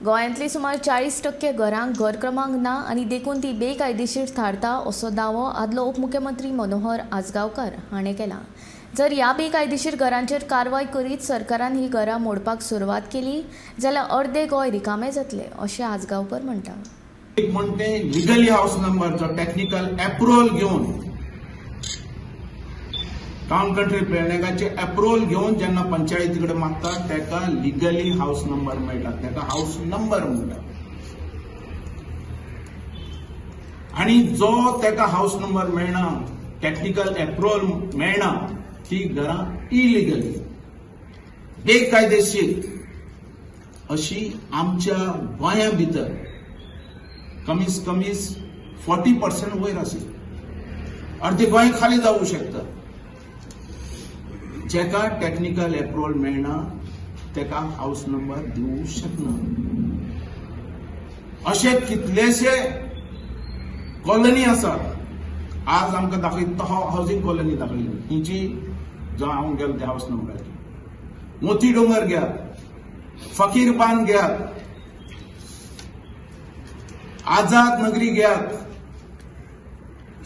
गोंयांतली सुमार 40% घरांक घर क्रमांक ना आनी देखून ती बेकायदेशीर थारता असो दावो आदलो उपमुख्यमंत्री मनोहर आजगांवकार हाणें केला. जर ह्या बेकायदेशीर घरांचेर कारवाय करीत सरकारान ही घरां मोडपाक सुरवात केली जाल्यार अर्दे गोंय रिकामें जातलें अशें आजगांवकर म्हणटा. एक म्हणटे लिगली हाऊस नंबर जो टेक्निकल अप्रुव्हल घेवन टाउन कंट्री प्लॅनिंगाचे अप्रुव्हल घेवन जेन्ना पंचायती कडेन मागता ताका लिगली हाऊस नंबर मेळटा, ताका हाऊस नंबर म्हणटा. आनी जो ताका हाऊस नंबर मेळना, टेक्निकल अप्रुव्हल मेळना, ती घरां इलिगली बेकायदेशीर अशी आमच्या गोंया भितर कमीत कमी 40% वयर आसेल, अर्दे गोंय खाली जावू शकता. जेका टेक्निकल अप्रुव्हल मेळना तेका हाऊस नंबर दिवू शकना. अशे कितलेशे कॉलनी आसात. आज आमकां दाखयता तो हावजींग कॉलनी दाखयली हिची जो हांव गेलो त्या हाऊस नंबराचेर. मोती डोंगर घेयात, फकीर बांद घेयात, आझाद नगरी घेयात,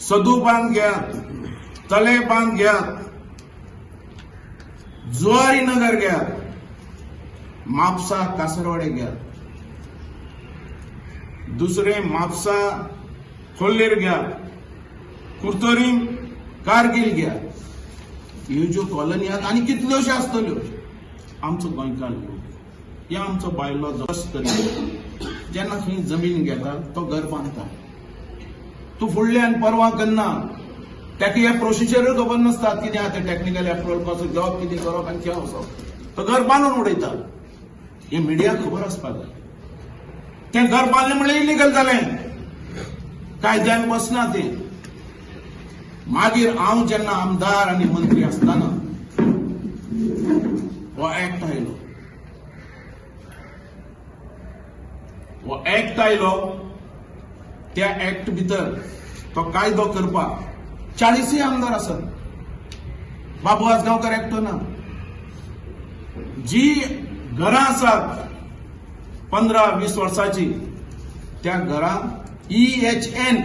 सदू बांद घेयात, तले बांद घेयात, जुवारी नगर घेयात, म्हापसा कासरवाडे घेयात, दुसरे म्हापसा खोल्लेर घेयात, कुर्तोरीम कारगील घेयात. ह्यो ज्यो कॉलनी आहात आनी कितल्योश्यो आसतल्यो आमचो गोंयकार लोक या आमचो बायलो जस तरी जेन्ना खंय जमीन घेता तो घर बांदता, तूं फुडल्यान परवा करना, ताका हे प्रोसिजरूय खबर नासता कितें आहा तें, टेक्निकल अप्रुव्हल कसो घेवप, कितें करप आनी खंय वचप, तो घर बांदून उडयता. हें मिडियाक खबर आसपाक जाय. तें घर बांदलें म्हणल्यार इलिगल जालें, कायद्यान बसना तें. मागीर हांव जेन्ना आमदार आनी मंत्री आसतना हो एक्ट आयलो. हो एक्ट आयलो, त्या एक्ट भितर तो कायदो करपाक 40 आमदार आसात. बाबू आजगांवकर एकटो ना. जी घरां आसात 15-20 वर्साची त्या घरांक EHN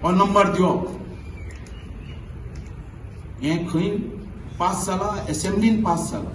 हो नंबर दिवप हें खंय पास जाला, एसेंब्लीन पास जाला.